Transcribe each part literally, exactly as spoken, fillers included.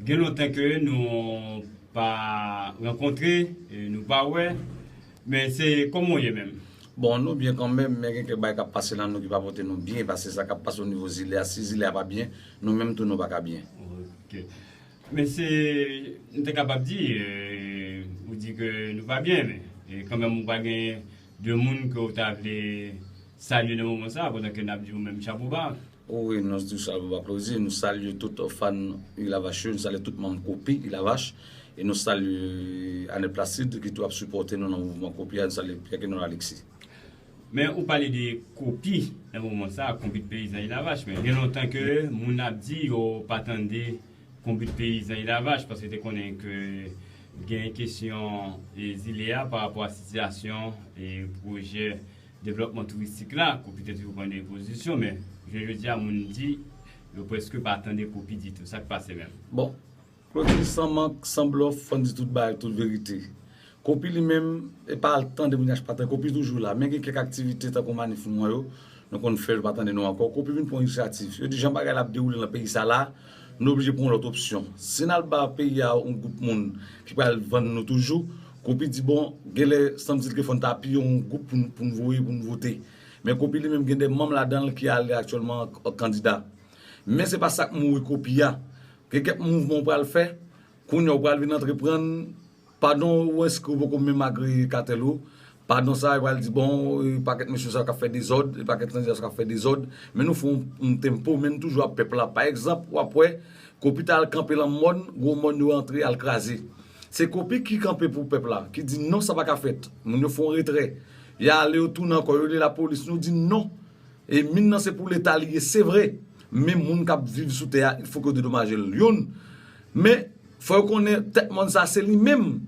Gen lontan ke nou pa rankontre, e, nou pa wè, men se kòman w ye menm? Bon, nou byen kanmenm, men gen kèk bagay k ap pase nan nou ki pa pote nou byen, paske sa k ap pase onivo zile a, si zile a pa byen, nou menm tou nou pa ka byen. Ok. Men se, nou te kapab di, e, ou di ke nou pa byen, men, e, kanmenm ou pa gen de moun ke w ta vle salye nan moman sa, pandan ke n ap di ou menm chapo ba. Wi, nou di chapo ba Claudy, nou salye tout fan Ilavach yo, nou salye tout manm Kopi Ilavach, e nou salye Anèl Placide ki tou ap sipòte nou nan mouvman Kopi a, nou salye Pierre Kenor Alexis. Men ou pale de Kopi nan moman sa, Konbit Peyizan Ilavach, men gen lontan ke moun ap di yo pa tande Konbit Peyizan Ilavach, paske te konnen ke gen kesyon, e, zile a pa rapò a sitiyasyon e pwojè devlòpman touristik la, Kopi te toujou pran de pozisyon, men jounen jodi a, moun di yo prèske pa tande Kopi ditou. Sa k pase menm? Bon, Claudy, san mank, san blòf, fò n di tout bagay, tout verite. Kopi li menm, e pa al tande moun y ap patan. Kopi toujou la, men gen kèk aktivite tankou manif nou an yo, nou konn fè yo pa tande nou ankò. Kopi vin pran inisyativ. Yo di jan bagay la ap dewoule nan peyi sa la, nou oblije pran yon lòt opsyon. Si n al ba peyi a yon gwoup moun ki pral vann nou toujou, Kopi di bon, genlè sanm di l ke fò n ta piye yon gwoup pou n, pou n voye, pou n vote. Men Kopi li menm gen de manm ladan l ki ale aktyèlman an kandida. Men se pa sa k mouri Kopi a. Gen kèk mouvman w pral fè, kounye a w pral vin antreprann, padon ou enskri w poko menm agreye katèl ou, padon sa yo pral di bon, e, pakèt mesye sa k ap fè dezòd, e, pakèt kandida sa k ap fè dezòd, men nou fè yon, yon tempo, men nou toujou ap pèp la. Pa egzanp, w ap wè, Kopi t al kanpe lan mòn, gwo mòn yo antre al kraze. Se Kopi ki kanpe pou pèp la, ki di non sa pa ka fèt. Moun yo fè yon retrè. Y ale yo tounen ankò, yo rele lapolis, nou di non. E min nan se pou leta li ye, se vre. Men moun k ap viv sou tè a, il fo ke yo dedomaje l. Youn. Men, fò yo konnen tèt mòn sa se li menm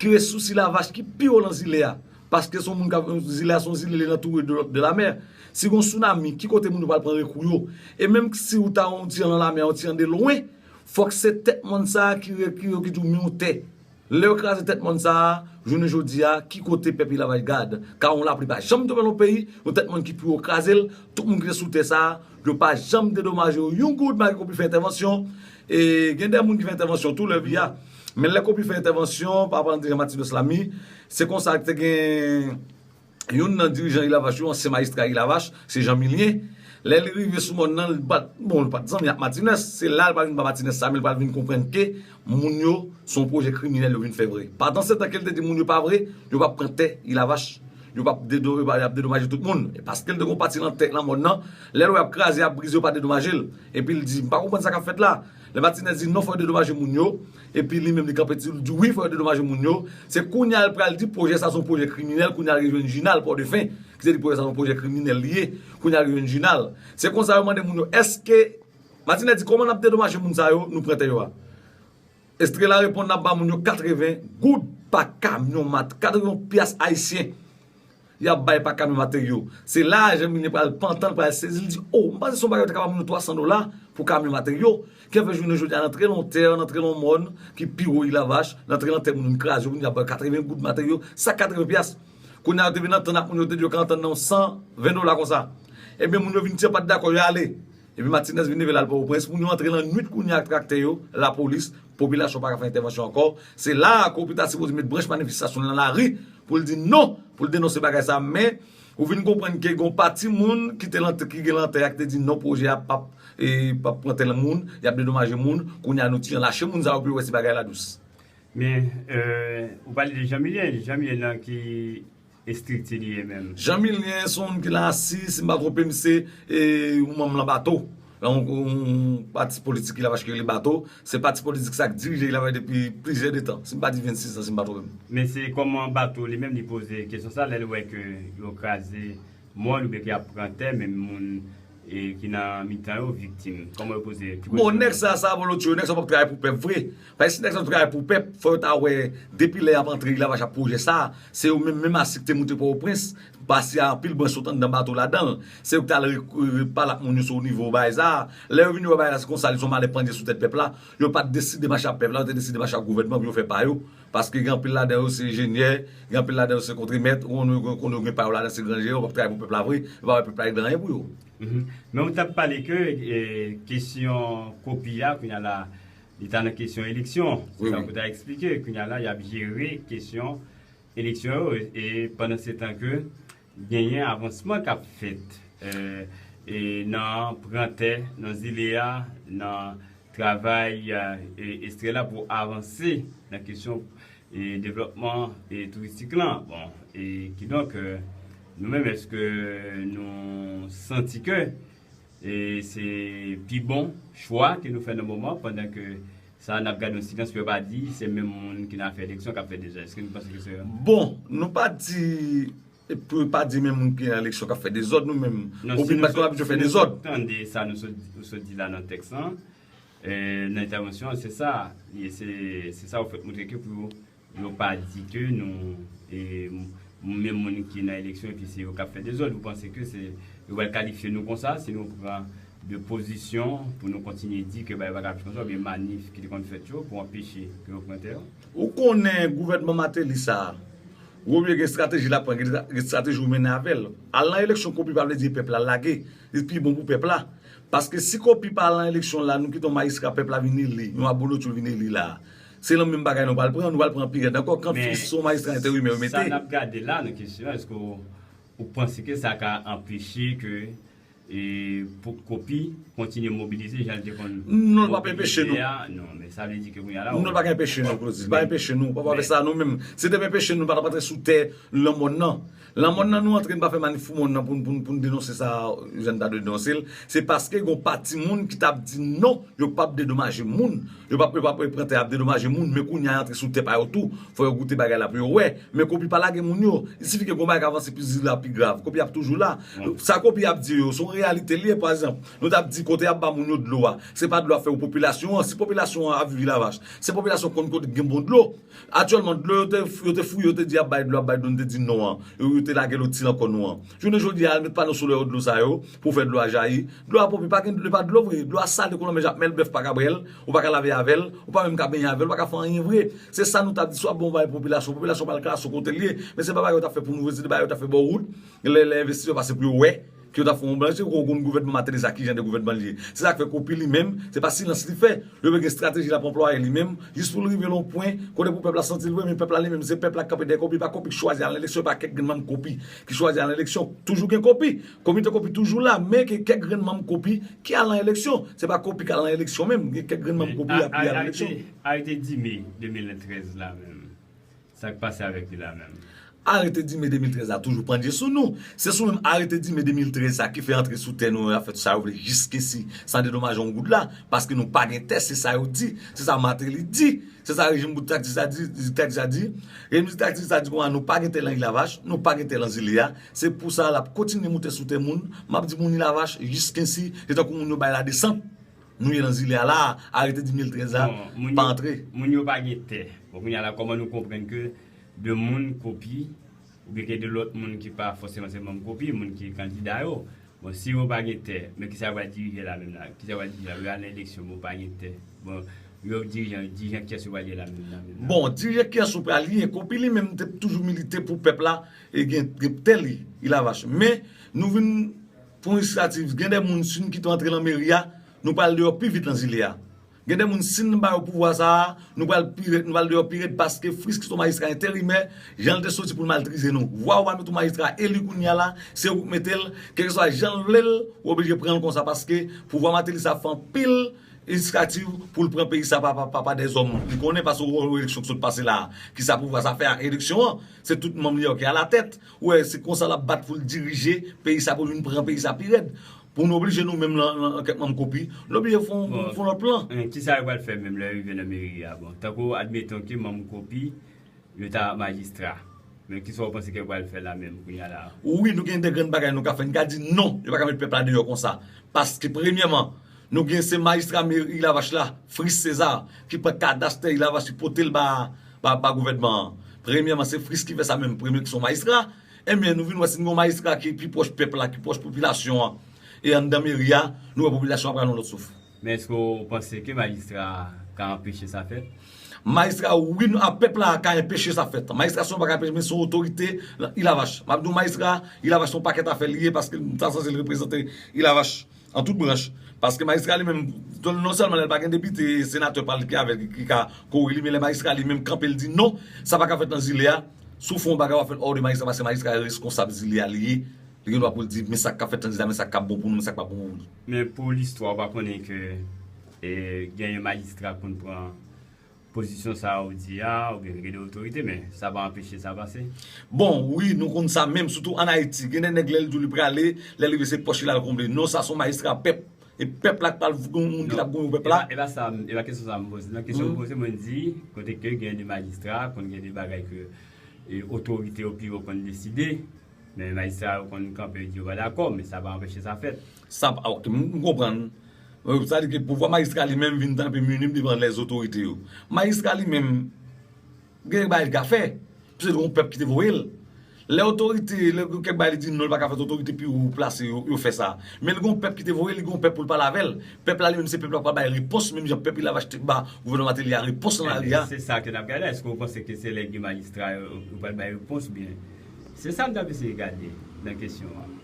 ki resous Ilavach ki pi wo lan zile a. Paske se yon moun k ap, zile a se yon zile li antoure de, de lamè. Si gon sounami, ki kote moun yo pral pran rekou yo? E menm si ou ta yon ti jan lan lamè, yon ti jan de lwen, fòk se tèt mòn sa ki, ki, ki di w men yon tè. Lè yo kraze tèt mòn sa a, jounen jodi a, ki kote pèp Ilavach gad? Ka yon lapli pa janm tonbe nan yon peyi, yon tèt mòn ki pi wo kraze l, tout moun ki te sou tè sa a, yo pa janm dedomaje yo yon goud malgre Kopi fè entèvansyon. E gen de moun ki fè entèvansyon tou lè vi a. Men lè Kopi fè entèvansyon, pa pale de Jean Martinus Lamy, se konsa te gen youn nan dirijan Ilavach yo, ansyen majistra Ilavach, se Jean Milien. Lè li rive sou mòn nan, li bat, bon, li pa t zanmi ak Martinez. Se la li pral vin ba Martinez sa, men li pral vin konprann ke moun yo se yon pwojè kriminèl yo vin fè vre. Pandan se tan ke li te di moun yo pa vre, yo p ap pran tè Ilavach. Yo p ap dedo-, yo p ap, y ap dedomaje tout moun. E paske li te gon pati nan tè lan mòn nan, lè l wè y ap kraze, y ap brize, yo pa dedomaje l. Epi l di, m pa konprann sa k ap fèt la. Lè Martinez di non, fò yo dedomaje moun yo, epi li menm li kanpe ti, li di wi, fò yo dedomaje moun yo. Se kounye a l pral di pwojè sa se yon pwojè kriminèl, kounye a l rejwenn Jinal Pòdefen, ki te di pwojè sa se yon pwojè kriminèl li ye, kounye a l rejwenn Jinal. Se konsa yo mande moun yo, èske, Martinez di, kòman n ap dedomaje moun sa yo, nou pran tè yo a? Estrela reponn, n ap ba moun yo katreven goud pa kamyon mat, katreven pyas ayisyen. Y ap bay pa kamyon materyo. Se la Jean Milien pral pantan, l pral sezi, l di, o, m panse se yon bagay yo te ka ba moun yo twa san dola pou kamyon materyo. Ki fè jounen jodi a, n antre lan tè, n antre lan mòn ki pi wo Ilavach, n antre lan tè moun, n kraze yo, moun y ap bay katreven goud materyo, sa katreven pyas. Kounye a yo te vin antann ak moun yo, te di yo ka antann nan yon san ven dola konsa. Ebyen, moun yo vin ti pa t dakò, yo ale. Epi Martinez vin leve l al Pòtoprens, moun yo antre lan nwit kounye a ak traktè yo, lapolis, popilasyon pa ka fè entèvansyon ankò. Se la a Kopi ta sipoze met branch manifestasyon l nan lari pou l di non, pou l denonse bagay sa, men ou vin konprann ke gon pati moun ki te lan, ki gen lan tè a ki te di non pwojè a p ap, e, p ap pran tè moun, y ap dedomaje moun, kounye a nou ti jan lache moun sa yo pou yo wè si bagay la dous. Men, e, ou pale de Jean Milien, Jean Milien nan ki estrikti li ye menm? Jean Milien se yon moun ki la asi, si m pa twonpe m, se, e, yon manm lan Bato. Yon, yon pati politik Ilavach ki rele Bato. Se pati politik sa k dirije Ilavach depi plizyè de tan. Si m pa di vennsis an, si m pa twonpe m. Men se kòman Bato li menm li poze kesyon sa lè l wè ke yo kraze mòn oubyen ke y ap pran tè, men moun, e, ki nan mitan yo viktim. Kòman yo poze, ki pozisyon yo? Bon, nèg sa, sa volonte yo, nèg sa p ap travay pou pèp vre. Paske si nèg sa t ap travay pou pèp, fò yo ta wè, depi lè y ap antre Ilavach ap pwojè sa, se yo menm, menm asi ki te moute Pòtoprens, pase a anpil branch sot anndan Bato ladan l. Se yo ki t al re-, re-, pale ak moun yo sou nivo bagay sa. Lè yo vin wè bagay la, se konsa, li se yon malè pandye sou tèt pèp la. Yo pa t deside mache ak pèp la, yo te deside mache ak gouvènman pou yo fè pa yo. Paske gen anpil ladan yo se enjenyè, gen anpil ladan yo se kontremèt, ou konnen, ou konnen yo gen pa yo ladan, se gran jere, yo p ap travay pou pèp la vre, yo pa wè pèp la regle anyen pou yo. Mhm. Men ou t ap pale ke, e, kesyon Kopi a, kounye a la, Li ta nan kesyon eleksyon. Se sa pou ta eksplike. Kounye a la, y ap jere kesyon eleksyon yo. E pandan se tan ke genyen avansman k ap fèt e nan pran tè nan zile a, nan travay e Estrela pou avanse nan kesyon e devlòpman e touristik lan. Bon, e kidonk, e, nou menm, èske nou santi ke e se pi bon chwa ke nou fè nan moman, pandan ke sa n ap gade yon silans pou yo pa di se menm moun ki nan afè eleksyon k ap fè dezòd? Èske nou panse ke se... Bon, nou pa di, pou yo pa di menm moun ki nan eleksyon k ap fè dezòd, nou menm, Popil pa t konn abitye fè dezòd. Tande sa nou sot, ou sot di la nan tèks lan, e, nan entèvansyon an, se sa, se, se sa ou fèk montre ke pou yo pa di ke nou, e, menm moun ki nan eleksyon epi se yo k ap fè dezòd. Ou panse ke se, yo pral kalifye nou konsa si nou pran de pozisyon pou nou kontinye di ke bagay pa ka ap konsa, oubyen manif ki te konn fèt yo pou anpeche ke yo pran tè yo? Ou konnen gouvènman Martelly sa a, ou oblije gen estrateji l ap pran, gen estrateji ou mennen avè l. Al nan eleksyon kopi pa vle di pèp la lage. Li pi bon pou pèp la. Paske si kopi pa al nan eleksyon la, nou kite yon majistra pèp la vin eli, yon Abolotyou vin eli la. Se nan menm bagay nou pral pran, nou pral pran pi rèd ankò. Kan Fritz se yon majistra enterimè yo mete. Sa n ap gade la nan kesyon, èske w, ou panse ke sa ka anpeche ke e pou kopi kontinye mobilize jan l te konn... Non, l p ap anpeche nou. Non, men sa vle di ke kounye a la... Non, l pa ka anpeche nou, Claudie. L pa anpeche nou. Pa fè sa nou menm. Si te anpeche nou, nou pa t ap antre sou tè lanmòn nan. Lanmòn nan nou antre, nou pa fè manif pou mòn nan pou, pou, pou n denonse sa jan n ta dwe denonse l. Se paske gen yon pati moun ki t ap di non, yo p ap dedomaje moun. Yo p ap, yo p ap pran tè ap dedomaje moun, men kounye a y antre sou tè pa yo tou. Fò yo goute bagay la pou yo wè. Men kopi pa lage moun yo. Il sifi ke gon bagay ka avanse pi zile la pi grav. Kopi ap toujou la. Sa kopi ap di yo, se yon reyalite li ye. Pa egzanp, nou t ap di kote y ap ba moun yo dlo a, se pa dlo ap fè pou popilasyon an. Si popilasyon an ap viv Ilavach, se popilasyon konn kote gen bon dlo. Aktyèlman, dlo yo te, yo te fouye, yo te di y ap bay dlo, ap bay dlo, nou te di non an. Yo, yo te lage lòt ti lankò nou an. Jounen jodi a, al met pano solè yo dlo sa yo, pou fè dlo a jayi. Dlo a popi pa gen, li pa dlo vre. Dlo a sale kon lanmè Jakmèl, bèf pa ka bwè l, ou pa ka lave avè l, ou pa menm ka benyen avè l, ou pa ka fè anyen vre. Se sa nou t ap di, si w ap bon bay popilasyon, popilasyon pral klase kote l ye. Men se pa bagay yo t ap fè pou nou vre, se de bagay yo t ap fè bò wout. Lè, lè envestisè pase pou yo wè ke yo t ap fè yon blanchi, ou konn gouvènman Martelly sa, ki jan de gouvènman li ye. Se sa k fè kopi li menm, se pa silans li fè. Li oblije gen estrateji l ap anplwaye li menm, jis pou l rive nan yon pwen kote pou pèp la santi l vre, men pèp la li menm, se pèp la k kanpe dèyè kopi, pa kopi k chwazi al nan eleksyon, pa kèk grenn manm kopi ki chwazi al nan eleksyon. Toujou gen kopi. Komite kopi toujou la, men gen kèk grenn manm kopi ki al nan eleksyon. Se pa kopi k al nan eleksyon menm, gen kèk grenn manm kopi ap al nan eleksyon. Arete di me de mil trèz la menm. Sa k pase avèk li la menm? Arete di me de mil trèz la toujou pandye sou nou. Se sou menm arete di me de mil trèz sa ki fè antre sou tè nou yo, y ap fè tout sa yo vle jiskensi san dedomaje yon goud la, paske nou pa gen tè, se sa yo di, se sa Martelly di, se sa rejim diktatis la di, diktatis la di. Rejim diktatis la di konsa nou pa gen tè nan Ilavach, nou pa gen tè nan zile a. Se pou sa l ap kontinye moute sou tè moun. M ap di moun Ilavach jiskensi se tankou moun yo bay ladesant. Nou ye nan zile a la, arete di mil trèz la pa antre. Bon, moun yo pa gen tè. Bon, kounye a la, kòman nou konprann ke de moun kopi, oubyen ke de lòt moun ki pa fòseman se manm kopi, moun ki kandida yo? Bon, si yo pa gen tè, men kisa yo pral dirije la menm la? Kisa yo pral dirije la? Yo al nan eleksyon, bon, pa gen tè. Bon, yo dirijan, dirijan kiyès yo pral ye la menm la menm la? Bon, dirijan kiyès yo pral ye? Kopi li menm te toujou milite pou pèp la e gen, gen tè li, Ilavach. Men, nou vin pou enisiyativ, gen de moun, si n kite yo antre nan meri a, nou pral deyò pi vit nan zile a. Gen de moun, si n ba yo pouvwa sa a, nou pral pi rèd, nou pral deyò pi rèd, paske Fritz ki se yon majistra enterimè, jan l te soti pou l maltrize nou. Vwa w pa met yon majistra eli kounye a la, se ou k mete l, kèlkeswa jan l vle l, ou oblije pran l konsa, paske pouvwa Martelly sa fè anpil enisiyativ pou l pran peyi sa pa, pa, pa, pa dèzòm. Li konnen paske w wè eleksyon k sot pase la a. Kisa pouvwa sa fè ak eleksyon an? Se tout manm li yo ki alatèt. Ou wè, se konsa l ap bat pou l dirije peyi sa, pou l vin pran peyi sa pi rèd. Pou nou oblije nou menm lan, lan, lan kèk manm kopi, nou oblije fè yon, fè yon lòt plan. Bon, kisa yo pral fè menm lè yo rive nan meri a? Bon, tankou, admeton ke manm kopi, yo ta majistra. Men kisa w panse ke yo pral fè la menm kounye a la? Wi, nou gen de grenn bagay nou ka fè. Nou ka di non, yo pa ka met pèp la deyò konsa. Paske, premyèman, nou gen se majistra meri Ilavach la, Fritz César, ki pran kadas tè Ilavach, ki pote l ba, ba, ba gouvènman an. Premyèman, se Fritz ki fè sa menm, premye ki se yon majistra. Ebyen, nou vin wè si n gen yon majistra ki pi pwòch pèp la, ki pwòch popilasyon an, e anndan meri a, nou wè popilasyon an pral yon lòt souf. Men èske w panse ke majistra ka anpeche sa fèt? Majistra, wi, nou, a, pèp la ka anpeche sa fèt. Majistra sèlman pa ka anpeche, men se yon otorite Ilavach. M ap di w, majistra Ilavach se yon pakèt afè li ye, paske l ta sanse l reprezante Ilavach an tout branch. Paske majistra li menm, non sèlman lè l pa gen depite, senatè pa l ki avè l, ki ka kore li, men lè majistra li menm kanpe, l di non, sa pa ka fèt nan zile a, si w fè yon bagay, w ap fè l hors de majistra, paske majistra reskonsab zile a li ye, li gen dwa pou l di, men sa k ka fèt nan zile a, men sa k ap bon pou nou, men sa k pa bon pou nou. Men pou listwa, w pa konnen ke e, gen yon majistra konn pran pozisyon sa a ou di a, oubyen gen de otorite, men sa pa anpeche sa pase. Bon, wi, nou konn sa menm, sitou ann Ayiti. Gen de nèg lè l di w li prale, lè l rive se pòch li l al konble. Non, sa se yon majistra pèp. E pèp la k pral goun moun ki t ap goun pèp la. E pa, e pa sa, e pa kesyon sa m poze. Nan kesyon m poze, mwen di, kote ke gen de majistra, konn gen de bagay ke e, otorite yo pi wo konn deside, men majistra yo konn kanpe di yo pa dakò, men sa pa anpeche sa fèt. Sa pa, ok, m m konprann. Sa di ke pouvwa majistra li menm vin tanpe minime devan lèzotorite yo. Majistra li menm, gen bagay li ka fè. Piske li gon pèp ki te voye l. Lè otorite, lè gen kèk bagay li di non, li pa ka fè, otorite pi wo plase yo, yo fè sa. Men li gon pèp ki te voye l, li gon pèp pou l pale avè l. Pèp la li menm se pèp la k pral bay repons, menm jan pèp Ilavach te ba gouvènman Martelly a repons nan lari a. Se sa ke n ap gade. Èske w panse ke se lè gen majistra yo, yo pral bay repons oubyen? Se sa m t ap eseye gade nan kesyon an.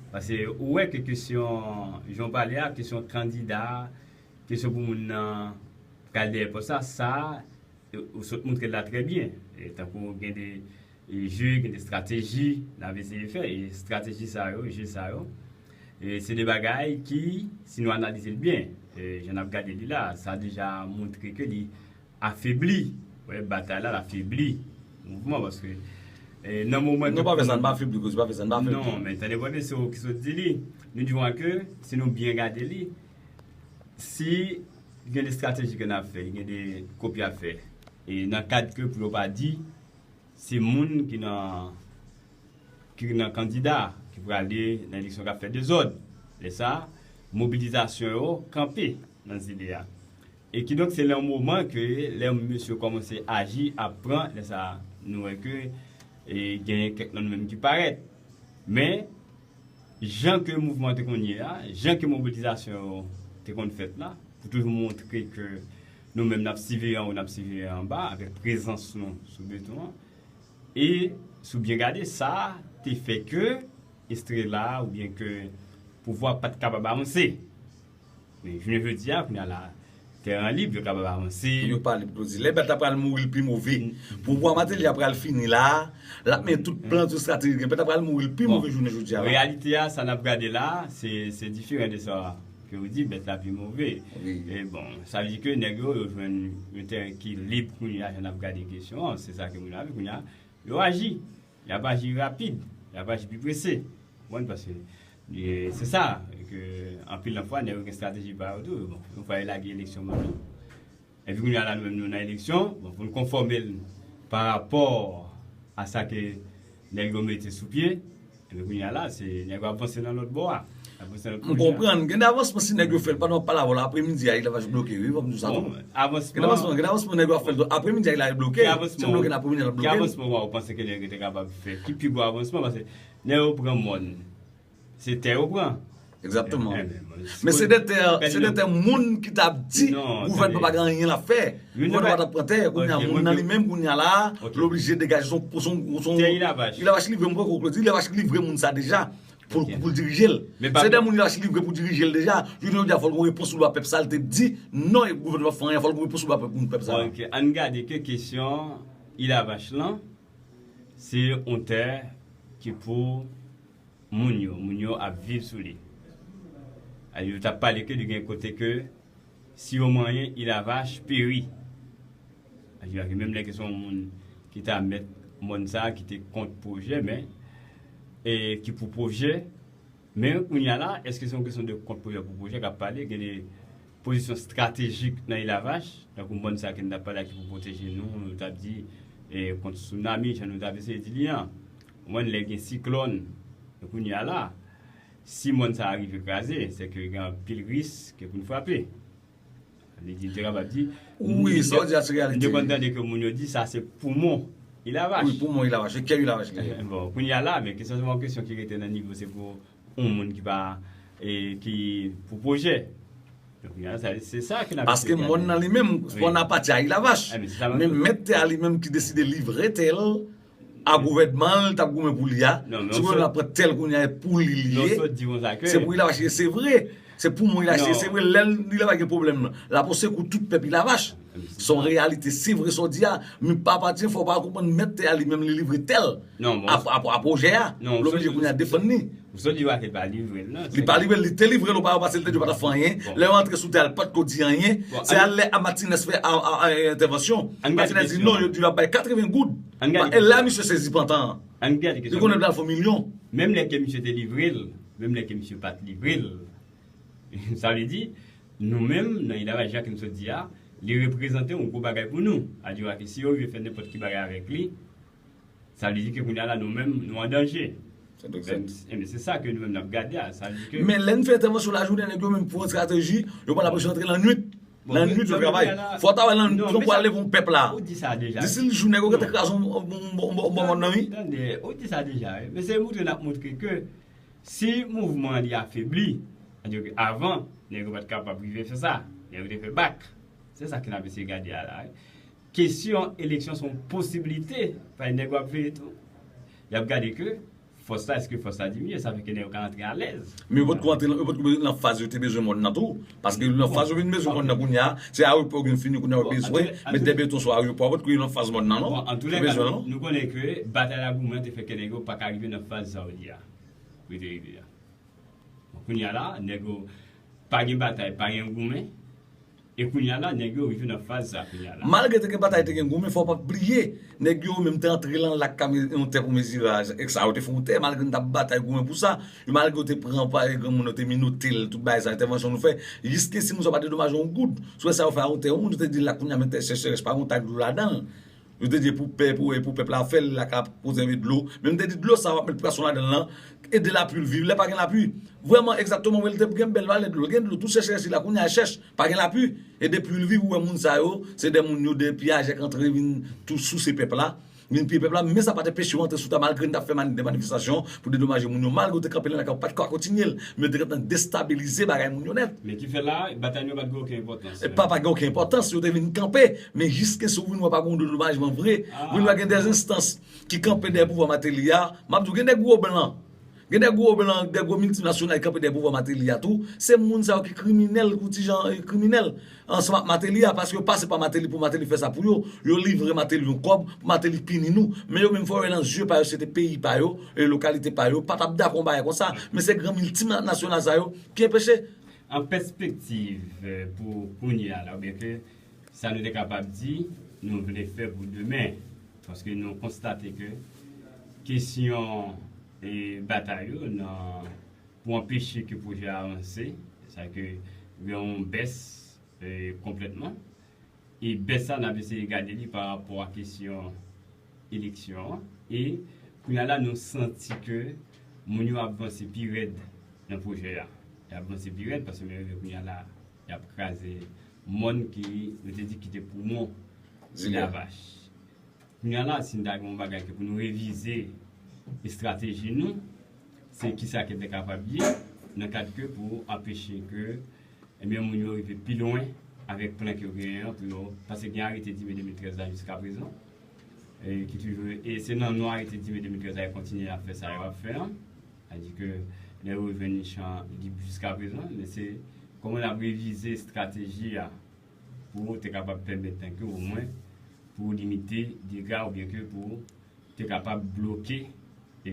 Paske ou wè ke kesyon, jan w pale a, kesyon kandida, kesyon pou moun nan pral dèyè pòs la, sa, ou sot montre l la trè byen. E tankou gen de e, je, gen de estrateji n ap eseye fè. E estrateji sa yo, je sa yo, e se de bagay ki, si nou analize l byen, e jan n ap gade li la, sa deja montre ke li afebli. Wè, batay la, l afebli mouvman, paske e, nan moman ke... Non, pa fè sa, n pa afebli koze, pa fè sa, n pa afebli. Non, men tande, bon, men se w ki sot di li. Nou di w ke, si nou byen gade li, si gen de estrateji ke n ap fè, gen de kopi ap fè, e nan kad ke pou yo pa di, se moun ki nan, ki nan kandida, ki prale nan eleksyon k ap fè dezòd. Lè sa, mobilizasyon yo kanpe nan zile a. E kidonk, se nan moman ke lè mesye yo kòmanse aji, ap pran, lè sa, nou wè ke e, genyen kèk nonm menm ki parèt. Men, jan ke mouvman te konn ye a, jan ke mobilizasyon yo te konn fèt la, pou toujou montre ke nou menm n ap siveye anwo, n ap siveye anba, avèk prezans nou sou beton an. E, si w byen gade, sa te fè ke Estrela oubyen ke pouvwa pa t kapab avanse. Men jounen jodi a, kounye a la, tèren an lib, yo kapab avanse. Yo pa lib, Claudy. Lè bèt la pral mouri, l pi move. Pouvwa Martelly a pral fini la, l ap mennen tout plan, tout estrateji gen. Bèt la pral mouri, l pi move jounen jodi a la. Reyalite a, sa n ap gade la, se, se diferan de sa ke w di, bèt la pi move. E bon, sa vle di ke nèg yo, yo jwenn yon tèren ki lib kounye a, jan n ap gade kesyon an, se sa ke moun yo ap di kounye a, yo aji. Y ap aji rapid, y ap aji pi prese. Ou konprann? Paske e, se sa, ke anpil nan fwa, nèg yo gen estrateji pa yo tou. Bon, yon fwa yo lage eleksyon ban nou. Epi kounye a la, nou menm nou nan eleksyon, bon, pou n konfòme l pa rapò a sa ke nèg yo mete sou pye, epi kounye a la, se nèg yo ap vanse nan lòt bò a. Ap vanse nan lòt kote a. M konprann. Gen de avansman si nèg yo fè l pandan w ap pale avè w la, apremidi a, Elavach bloke, wi, fò m di w sa tou. Bon, avansman. Gen de avansman, gen de avansman nèg yo ap fè l tou. Apremidi a, Elavach bloke. Se bloke nan apremidi a, l ap bloke. Ki avansman w panse ke nèg yo te kapab fè? Ki pi gwo avansman? Paske nèg yo pran mòn. Se tè yo pran. Egzakteman. Men se de tè, se de tè moun ki t ap di gouvènman pa gen anyen l ap fè. Gouvènman pa t ap pran tè. Kounye a, moun nan li menm, kounye a la, l oblije degaje son, son, son... Tè Elavach. Elavach livre, m poko Claudy, Elavach livre moun sa deja pou, pou l dirije l. Se de moun Elavach livre pou dirije l deja. Jounen jodi a, fò l gon repons sou lwa pèp sa, l te di non, e gouvènman fè anyen, fò l gon repons sou lwa pèp, moun pèp sa. Bon, ok. Ann gade ke kesyon Elavach lan, se yon tè ki pou moun yo, moun yo ap viv sou li. A, yo t ap pale ke li gen kote ke si yo manyen, Elavach peri. A, yo di menm lè ke se yon moun ki ta mèt mòn sa a, ki te kont pwojè, men, e ki pou pwojè, men kounye a la, èske se yon kesyon de kont pwojè pou pwojè k ap pale? Gen de pozisyon estratejik nan Elavach, tankou mòn sa a ke n t ap pale a ki pou pwoteje nou, nou t ap di, e, kont sounami, jan nou t ap eseye di li an. Ou konprann, lè gen siklòn, kounye a la, si mòn sa a rive kraze, se ke gen anpil risk pou n frape. Li di, li te kapab di, wi, sa w di a se reyalite. Nou te konn tande ke moun yo di sa se poumon Elavach. Wi, poumon Elavach, se kè Elavach li ye. Bon, kounye a la, men kesyon se pa yon kesyon ki rete nan nivo, se pou yon moun ki pa, e, ki pou pwojè. Donk, kounye a, sa, se sa ke n ap eseye gade. Paske mòn nan li menm, fò n apati a Elavach. Men mèt tè a li menm ki deside livre tè l a gouvènman l t ap goumen pou li a. Si gouvènman ap pran tè l kounye a, e pou li li ye. Se pou Elavach li ye, se vre. Se poumon li achete, se vre, lè li la pa gen pwoblèm nan. L ap sekou tout pèp li la vach. Se yon reyalite, se vre sa w di a. Men pa patyen, fò w pa konprann mèt tè a li menm li livre tè l a pwojè a. L oblije kounye a defann li. Ou sot di Raquel pa livre l, non? Li pa livre l, li te livre l oparavan paske l te di yo pa t ap fè anyen. Lè yo antre sou tè a, l pa t ko di anyen. Se a lè a Martinez fè entèvansyon. Martinez di non, yo di l ap bay katreven goud. E la misye sezi pantan an. Li konnen l pral fè yon milyon. Menm lè ke misye te livre l, menm lè ke misye pa t livre l, sa vle di, nou menm, nan Ilavach Jacques m sot di a, li reprezante yon gwo bagay pou nou. Adjora ke si yo rive fè nenpòt ki bagay avèk li, sa vle di ke kounye a la, nou menm, nou an danje. Ebyen, se sa ke nou menm n ap gade a. Sa vle di ke. Men lè n fè entèvansyon lajounen, nèg yo menm pran estrateji, yo pran lapresyon antre lannwit. Lannwit, yo travay. Fò w ta wè lannwit, nou pral leve yon pèp la. Ou di sa deja. Disi l jou, nèg yo gentan kraze yon bon mòn nan, wi. Tande, ou di sa deja, wi. Men se moutre n ap moutre ke si mouvman an li afebli, sètadi ke avan, nèg yo pa t kapab rive fè sa. Nèg yo te fè bak. Se sa ke n ap eseye gade a la, wi. Kesyon eleksyon se yon posiblite. Paske nèg yo ap veye tou. Y ap gade ke fòs la, èske fòs la diminye, sa fè ke nèg yo ka antre alèz. Men yo potko antre, yo potko nan faz yo te bezwen mòn nan tou. Paske nan faz yo vin bezwen mòn nan kounye a, se ayewopò yo vin fini kounye a yo bezwen met dè beton sou ayewopò a, potko yo nan faz mòn nan non. Yo bezwen l non. Nou konnen ke batay la goumen te fè ke nèg yo pa ka rive nan faz sa yo di a. Pou yo te rive a. Bon, kounye a la, nèg yo pa gen batay, pa gen goumen. E kounye a la, nèg yo rive nan faz sa kounye a la. Malgre te gen batay, te gen goumen, fò w pa bliye, nèg yo menm te antre lan lak ka yon tè pou meziraj. Ek sa, yo te fè yon tè, malgre n t ap batay goumen pou sa. Yo malgre yo te pran pa granmoun yo te minote l, tout bagay sa, entèvansyon nou fè. Jiske si moun sa pa dedomaje yon goud. Sou sa yo fè a yon tè, yon moun yo te di lak kounye a men tè sècherès, pa gen yon tak dlo ladan l. Yo te di pou pèp, pou, pou pèp la fè l, la ka konzève dlo. Men m te di dlo sa w ap met pwason ladan l lan, ede lapli l viv, lè pa gen lapli. Vrèman, egzakteman, wi, l te gen bèl valè dlo, gen dlo, tout sècherès li la, kounye a chèch, pa gen lapli. E depi l viv, ou wè moun sa yo, se de moun yo, de piyajè k antre vin tou souse pèp la, vin piye pèp la, men sa pa t anpeche yo antre sou tè a, malgre n t ap fè mani-, de manifestasyon pou dedomaje moun yo, malgre yo te kanpe lan lak yo pa t ka kontinye l, men yo te gentan destabilize bagay moun yo nèt. Men ki fè la, batay nou pa t gen okenn enpòtans. E pa, pa gen okenn enpòtans, yo te vin kanpe, men jiske si w vin wè pa gen yon dedomajman vre, vin wè gen de enstans ki kanpe dèyè pouvwa Martelly a, m ap di w, gen de gwo blan, gen de gwo blan, de gwo miltinasyonal ki kanpe dèyè pouvwa Martelly a tou, se moun sa yo ki kriminèl, ki yon ti jan, eh, kriminèl, ansanm ak Martelly a, paske yo pase pa Martelly pou Martelly fè sa pou yo, yo livre Martelly yon kòb, pou Martelly pini nou, men yo menm fò yo wè nan zye pa yo, se te peyi pa yo, e lokalite pa yo, pa t ap dakò yon bagay konsa, men se gran miltinasyonal sa yo ki anpeche. An pèspektiv, eh, pou kounye a la, oubyen ke sa nou te kapab di, nou vle fè pou demen, paske nou konstate ke kesyon, eh, batay yo nan, pou anpeche ke pwojè a avanse, sa ke gen yon bès, eh, konplètman. E bès sa, n ap eseye gade li pa rapò a kesyon eleksyon an. E kounye a la, nou santi ke moun yo ap vanse pi rèd nan pwojè a. Y ap vanse pi rèd paske men yo rive kounye a la, y ap kraze mòn ki, nou te di ki te poumon Ilavach. Kounye a la, si n ta gen yon bagay ke pou nou revize estrateji nou, se kisa ke te kapab ye nan kad ke pou anpeche ke, ebyen, moun yo rive pi lwen avèk plan ke yo genyen an pou yo, paske gen arete di me de mil trèz la jiska prezan, e ki toujou, e se nan non arete di me de mil trèz la yo kontinye ap fè sa yo ap fè an. Sa di ke lè yo jwenn chan lib jiska prezan, men se kòman n ap revize estrateji a pou te kapab pèmèt ke omwen pou limite dega oubyen ke pou te kapab bloke, e,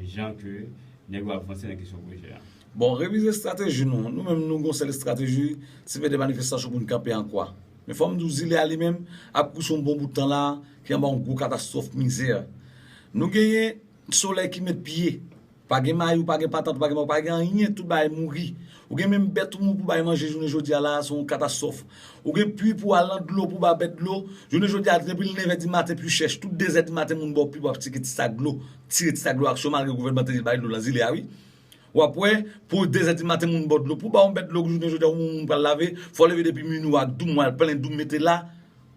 jan ke nèg yo ap vanse nan kesyon pwojè a. Bon, revize estrateji nou, nou menm nou gon sèl estrateji, se fè de manifestasyon pou n kanpe an kwa. Men fò m di w, zile a li menm ap kouri yon bon bout tan la, ki anba yon gwo katastwòf mizè. Nou genyen solèy ki met pye. Pa gen mayi, pa gen patat, pa gen, pa gen anyen, tout bagay mouri. Ou gen menm bèt ou pou bay manje jounen jodi a la, se yon katastwòf. Ou gen pwi pou al nan dlo pou ba bèt dlo. Jounen jodi a, depi l nevè di maten pwi chèch, tout dezè di maten moun ba w pwi pou ap tire ti sak dlo, tire ti sak dlo ak cho, malgre gouvènman te di l bay dlo nan zile a, wi. W ap wè, pou dezè di maten moun ba w dlo, pou ba yon bèt dlo jounen jodi a, yon moun pral lave, fò w leve depi minwi ak doum, w al plen doum mete la,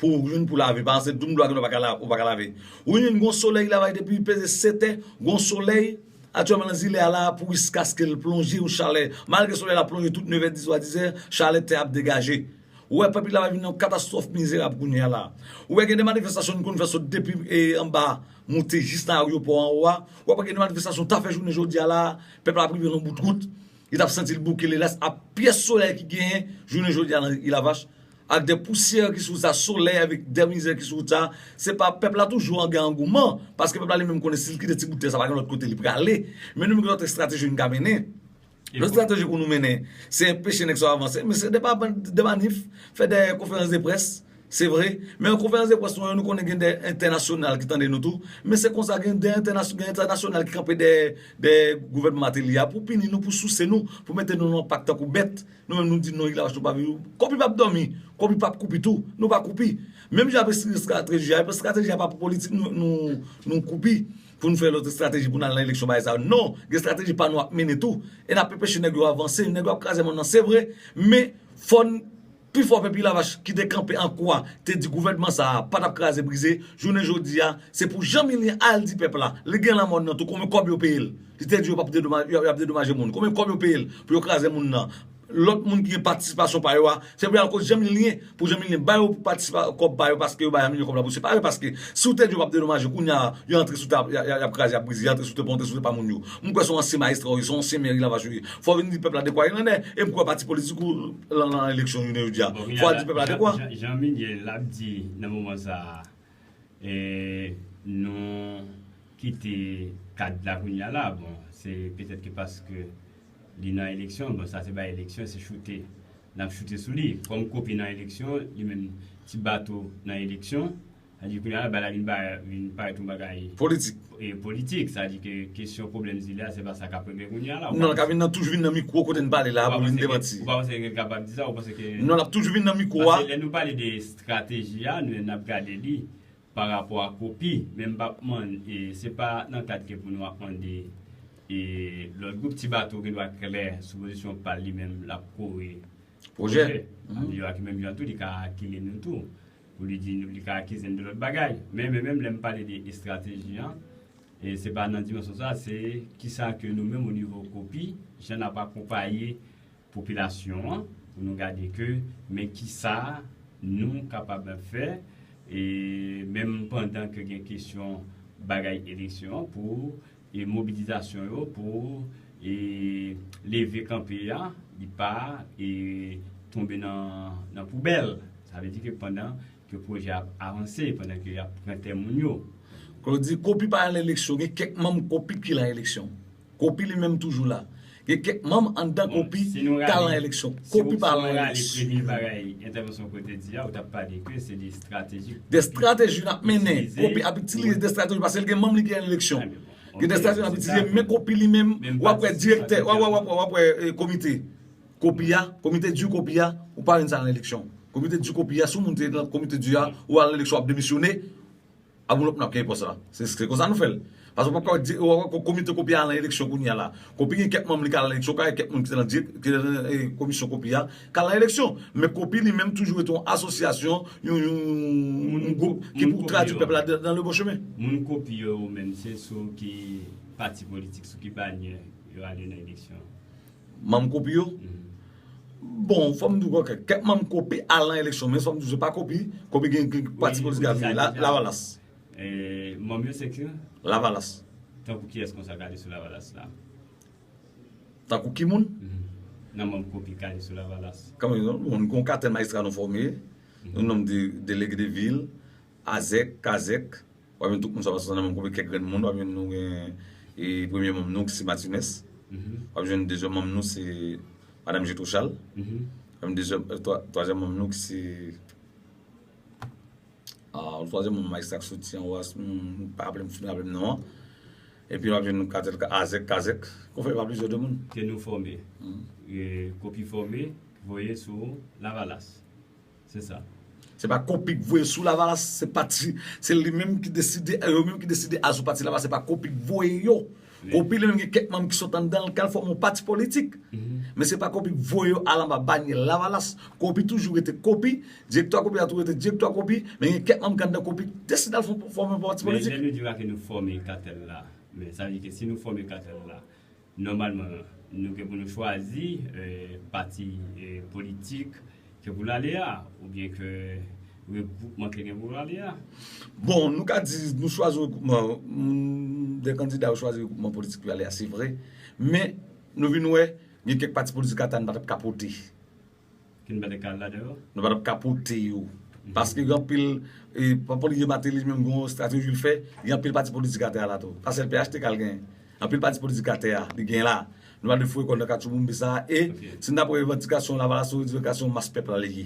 pou w jwenn pou lave, paske doum dlo a gen dwa pa ka la-, ou pa ka lave. Ou jwenn gon solèy la bay depi peze sèt è, gon solèy aktyèlman nan zile a la pou jiskaske l plonje yon chalè. Malgre solèy la plonje tout nevè, dis, swa dizè, chalè tè ap degaje. Ou wè pèp la va vin nan katastwòf mizerab kounye a la. Ou wè gen de manifestasyon n konn fè sot depi, e, anba, moute jis nan aryopò anwo a. Ou wè gen de manifestasyon ta fè jounen jodi a la, pèp la ap rive nan bout wout. Li t ap santi l bouke, li las ak pyès solèy ki genyen jounen jodi a nan Ilavach, ak de pousyè ki sou wout sa, solèy avèk de mizè ki sou wout sa. Se pa pèp la toujou an gen angouman, paske pèp la li menm konnen si l kite ti bout tè sa, pa gen lòt kote li prale. Men nou menm gen lòt estrateji nou ka mennen. Lòt estrateji pou nou mennen, se enpeche nèg sa yo avanse, men se de pa de manif, fè de konferans de près, se vre, men konferans de près nou yo, nou konnen gen de entènasyonal ki tande nou tou, men se konsa gen de entènas- gen entènasyonal ki kanpe dèyè dèyè gouvènman Martelly a pou pini nou, pou souse nou, pou mete nou nan pak tankou bèt. Nou menm nou di non, Ilavach nou pa viv. Kòpi p ap dòmi, kòpi p ap koupi tou, nou pa koupi. Menm jan avèk estrateji a, estrateji a pa pou politik nou, nou, nou koupi, pou nou fè lòt estrateji pou n al nan eleksyon bagay sa yo. Non, gen estrateji pa nou ap mennen tou. E n ap enpeche nèg yo avanse, nèg yo ap kraze mòn nan, se vre, men fò n pifò pèp Ilavach ki te kanpe an kwa, te di gouvènman sa a pa t ap kraze brize, jounen jodi a, se pou Jean Milien al di pèp la, li gen lanmòn nan tou, konbyen kòb yo peye l? Li te di yo p ap dedoma- y ap dedomaje moun. Konbyen kòb yo peye l pou yo kraze moun nan? Lòt moun ki gen patisipasyon pa yo a, se pou y al kot Jean Milien, pou Jean Milien ba yo patisipa- kòb pa yo, paske yo ba Jean Milien kòb la pou separe, paske si w te di yo p ap dedomaje, kounye a, yo antre sou ta-, y a- y a- y ap kraze, y ap brize, y antre sou te pon, antre sou te pa moun yo. M kwè se yon ansyen majistra ou ye, se yon ansyen mè Ilavach ou ye. Fò w vin di pèp la de kwa Ilanè, e m kwè pati politik ou lan, lan eleksyon jounen jodi a. Fò w al di pèp la de kwa. Jan, Jan Milien l ap di nan moman sa a, e, nou kite kad la kounye a la, bon, se petèt ke paske li nan eleksyon, bon, sa se bay eleksyon, se choute. N ap choute sou li. Kòm Kopi nan eleksyon, li menm Ti Bato nan eleksyon, sa di kounye a la, bagay la vin ba- vin parèt yon bagay politik. E politik, sa di ke kesyon pwoblèm zile a, se pa sa k ap regle kounye a la. Non, l ka vin nan, toujou vin nan mikwo kote n pale la, pou vin demanti. Ou pa panse ke l kapab di sa, ou panse ke... Non, l ap toujou vin nan mikwo a. Paske lè nou pale de estrateji a, nou, n ap gade li pa rapò a Kopi, men m p ap mande, e, se pa nan kad ke pou nou ap mande, e, lòt gwoup. Ti Bato gen dwa klè sou pozisyon pa l, li menm l ap kore pwojè. Pwojè. Li a ki menm jan tou, li ka akile nou tou. Pou li di nou, li ka akize n de lòt bagay. Men, men menm lè m pale de estrateji an, e se pa nan dimansyon sa, se kisa ke nou menm o nivo Kopi, jan n ap akonpaye popilasyon an, pou nou gade ke men kisa nou kapab fè, e menm pandan ke gen kesyon bagay eleksyon an, pou e mobilizasyon yo pou, e, leve kanpe a, li pa, e, tonbe nan, nan poubèl. Sa vle di ke pandan ke pwojè a ap avanse, pandan ke y ap pran tè moun yo. Claudy, Kopi pa al nan eleksyon, gen kèk manm Kopi ki lan eleksyon. Kopi li menm toujou la. Gen kèk manm anndan Kopi k al lan eleksyon. Kopi pa al lan eleksyon. Premye bagay, entèvansyon kote di a, ou t ap pale ke se de estrateji. De estrateji n ap mennen. Kopi ap itilize de estrateji paske l gen manm li ki al eleksyon. Gen de estrateji n ap itilize, men Kopi li menm, w ap wè direktè, w ap wè, w ap wè, w ap wè, e, komite. Kopi a, komite di Kopi a, ou pa jwenn sa nan eleksyon. Komite di Kopi a, si yon moun te nan komite di a, ou al nan eleksyon, w ap demisyone. Ap yon lòt moun ap kenbe pòs la. Se, se konsa nou fè l. Paske w p ap ka di, w ap wè komite Kopi a al nan eleksyon kounye a la. Kopi gen kèk manm li ka al nan eleksyon, ka gen kèk moun ki te nan dirèk-, ki te nan, e, komisyon Kopi a, ka al nan eleksyon. Men Kopi li menm toujou rete yon asosyasyon, yon, yon, yon gwoup ki pou tradui pèp la dan, dan le bon chemen. Moun Kopi yo menm, se sou ki pati politik, sou ki banyè yo ale nan eleksyon? Manm Kopi yo? Bon, fò m di w kèk, kèk manm Kopi al nan eleksyon, men fò m di w se pa Kopi. Kopi gen, gen pati politik avni, Lavalas. E, manm yo se ki? Lavalas. Tankou kiyès konsa k ale sou Lavalas la? Tankou ki moun? Nan manm Kopi k ale sou Lavalas. Kanmenm, nou, nou gen yon katèl majistra nou fòme. Nou nonm de delege de vil, Azèk, Kazèk. W ap jwenn tout moun sa, paske sa nan manm Kopi kèk grenn moun. W ap jwenn nou gen, e, premye manm nou ki se Matinès. W ap jwenn dezyèm manm nou se Madanm Jetro Chal. W ap jwenn dezyèm, e, twa-, twazyèm manm nou ki se, a, twazyèm manm majistra k soti anwo a, m pa raple m, fin raple m non an. Epi w ap jwenn nou katèl Azèk, Kazèk. Konfèt pa plizyè de moun. Ke nou fòme. E, Kopi fòme, voye sou Lavalas. Se sa. Se pa Kopi k voye sou Lavalas, se pati, se li menm ki deside, yo menm ki deside al sou pati Lavalas, se pa Kopi k voye yo. Kopi li menm gen kèk manm ki sot anndan l, k al fòme yon pati politik. Men se pa Kopi k voye yo al anba banyè Lavalas. Kopi toujou rete Kopi, direktè Kopi a toujou rete direktè Kopi, men gen kèk manm ki anndan Kopi k deside al fò-, fòme yon pati politik. Men lè nou di la ke nou fòme katèl la, men sa vle di ke si nou fòme katèl la, nòmalman, nou gen pou nou chwazi, e, pati, e, politik ke pou l ale a, oubyen ke regwoupman ke gen pou l ale a. Bon, nou ka di nou chwazi regwoupman, moun, de kandida yo chwazi regwoupman politik pou y ale a, se vre. Men, nou vin wè, Gen kèk pati politik atè a nou pa t ap ka pote. Ki n pa t ka ladan yo. Nou pa t ap ka pote yo. Paske gen anpil, e, pa pou li Martelly menm gen yon estrateji l fè, gen anpil pati politik atè a la tou. Pa sèl P H T K l genyen. Anpil pati politik atè a, li genyen la. Nou pa dwe foure kò nan katchouboumbe sa a. E si n ap wè revandikasyon Lavalas, se revandikasyon mas pèp la li ye.